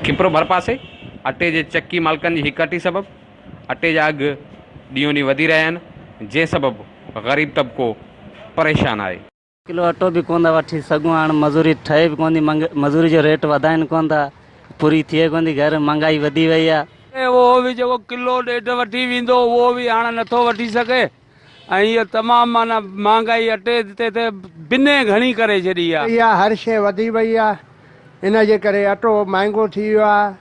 کپرو ڀرپاسي اٽي جي چڪي مالڪن جي هڪ اٽي سبب اٽي جا اگهه ڏينهون ڏينهن وڌي رهيا آهن، جنهن سبب غريب طبقو پريشان آهي. ڪلو اٽو به ڪونه ٿا وٺي سگهون هاڻ مزوري ٺهي به ڪونه ٿي مزوري جو ريٽ وڌائين ڪونه ٿا پوري ٿئي ڪونه ٿي گهر مهانگائي وڌي وئي آهي. اهو به جيڪو ڪلو ڏيڍ وٺي ويندو اهو به هاڻ نٿو وٺي سگهي ۽ اهو تمام معنيٰ مهانگائي اٽي تي ته بنهه گهڻي ڪري ڇڏي آهي. اها هر شيء وڌي وئي آهي ان جي ڪري اٽو مهانگو ٿي ويو آهي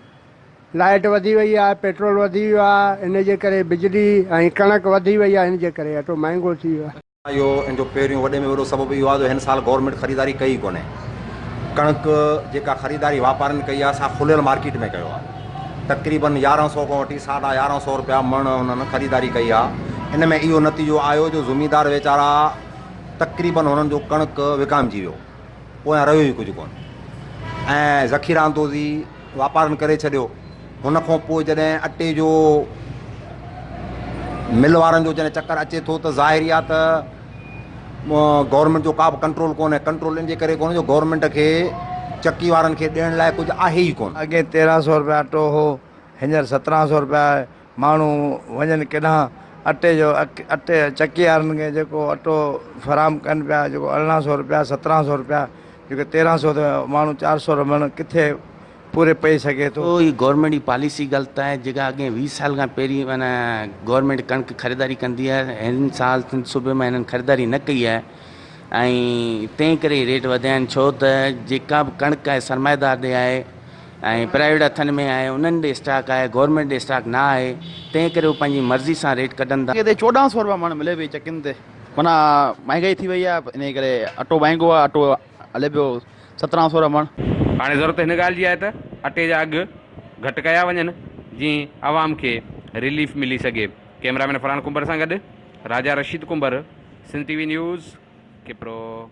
لائيٽ وڌي وئي آهي پيٽرول وڌي ويو آهي ان جي ڪري بجلي ۽ ڪڻڪ وڌي وئي آهي ان جي ڪري اٽو مهانگو ٿي ويو آهي. اهو ان جو پهريون وڏي ۾ وڏو سبب اهو آهي جو هن سال گورنمينٽ خريداري ڪئي ئي ڪونهي. ڪڻڪ جيڪا خريداري واپارين ڪئي آهي سا کليل مارڪيٽ ۾ ڪيو آهي. تقريبن يارهن سئو کان وٺي ساڍا يارهن سئو رپيا مڻ هنن خريداري ڪئي آهي. ان ۾ اهو نتيجو آيو جو زميندار ويچارا تقريبن هنن جو ڪڻڪ وڪامجي ويو. پويان رهيو ئي ڪجهه ڪونه ۽ ذخيره اندوزي واپارين ڪري ڇڏيو. هن کان پوء جڏهن اٽي جو مل وارن جو جڏهن چڪر اچي ٿو ته ظاهر آهي ته گورنمينٽ جو ڪا به ڪنٽرول ڪونهي. ڪنٽرول ان جي ڪري ڪونهي جو گورنمينٽ کي چڪي وارن کي ڏيڻ لاء ڪجهه آهي ئي ڪونه. اڳي تيرهن سئو رپيا اٽو هو، هينئر سترهن سئو رپيا آهي. ماڻهو وڃن ڪيڏانهن؟ اٽي جو اٽي چڪي وارن کي جيڪو اٽو فراهم ڪن پيا جيڪو ارڙهن سئو رپيا سترهن سئو رپيا جيڪو تيرهن سئو ته ماڻهو چار سئو رپيا مڻ ڪٿي پوري پئي سگهي ٿو. هي گورنمينٽ جي پاليسي غلط آهي جيڪا اڳئين ويهه سال کان پهرين معنيٰ گورنمينٽ ڪڻڪ خريداري ڪندي آهي هن سال سنڌ صوبي مان هنن خريداري نه ڪئي آهي ۽ تنهن ڪري ريٽ وڌيا آهن ڇو ته جيڪا به ڪڻڪ آهي سرمائيدار ڏي آهي ۽ پرائيويٽ هٿن ۾ آهي انهن ڏي اسٽاڪ آهي گورنمينٽ ڏي اسٽاڪ نه آهي تنهن ڪري هو پنهنجي مرضي سان ريٽ ڪڍن ٿا. هتي 14 سئو رپيا مڻ ملي پئي چڪين تي معنيٰ مهانگائي ٿي وئي آهي انهي ڪري اٽو مهانگو آهي اٽو هلي پيو 17 سئو رپيا مڻ. هاڻي ضرورت هن ڳالهه جي آهي ته اٽي جا اگهه گهٽ ڪيا وڃن جيئن عوام کي رليف ملي سگهي. ڪئميرا مين فرحان ڪنڀر سان گڏ Raja Rasheed Kumbhar, Sindh T V news, Khipro.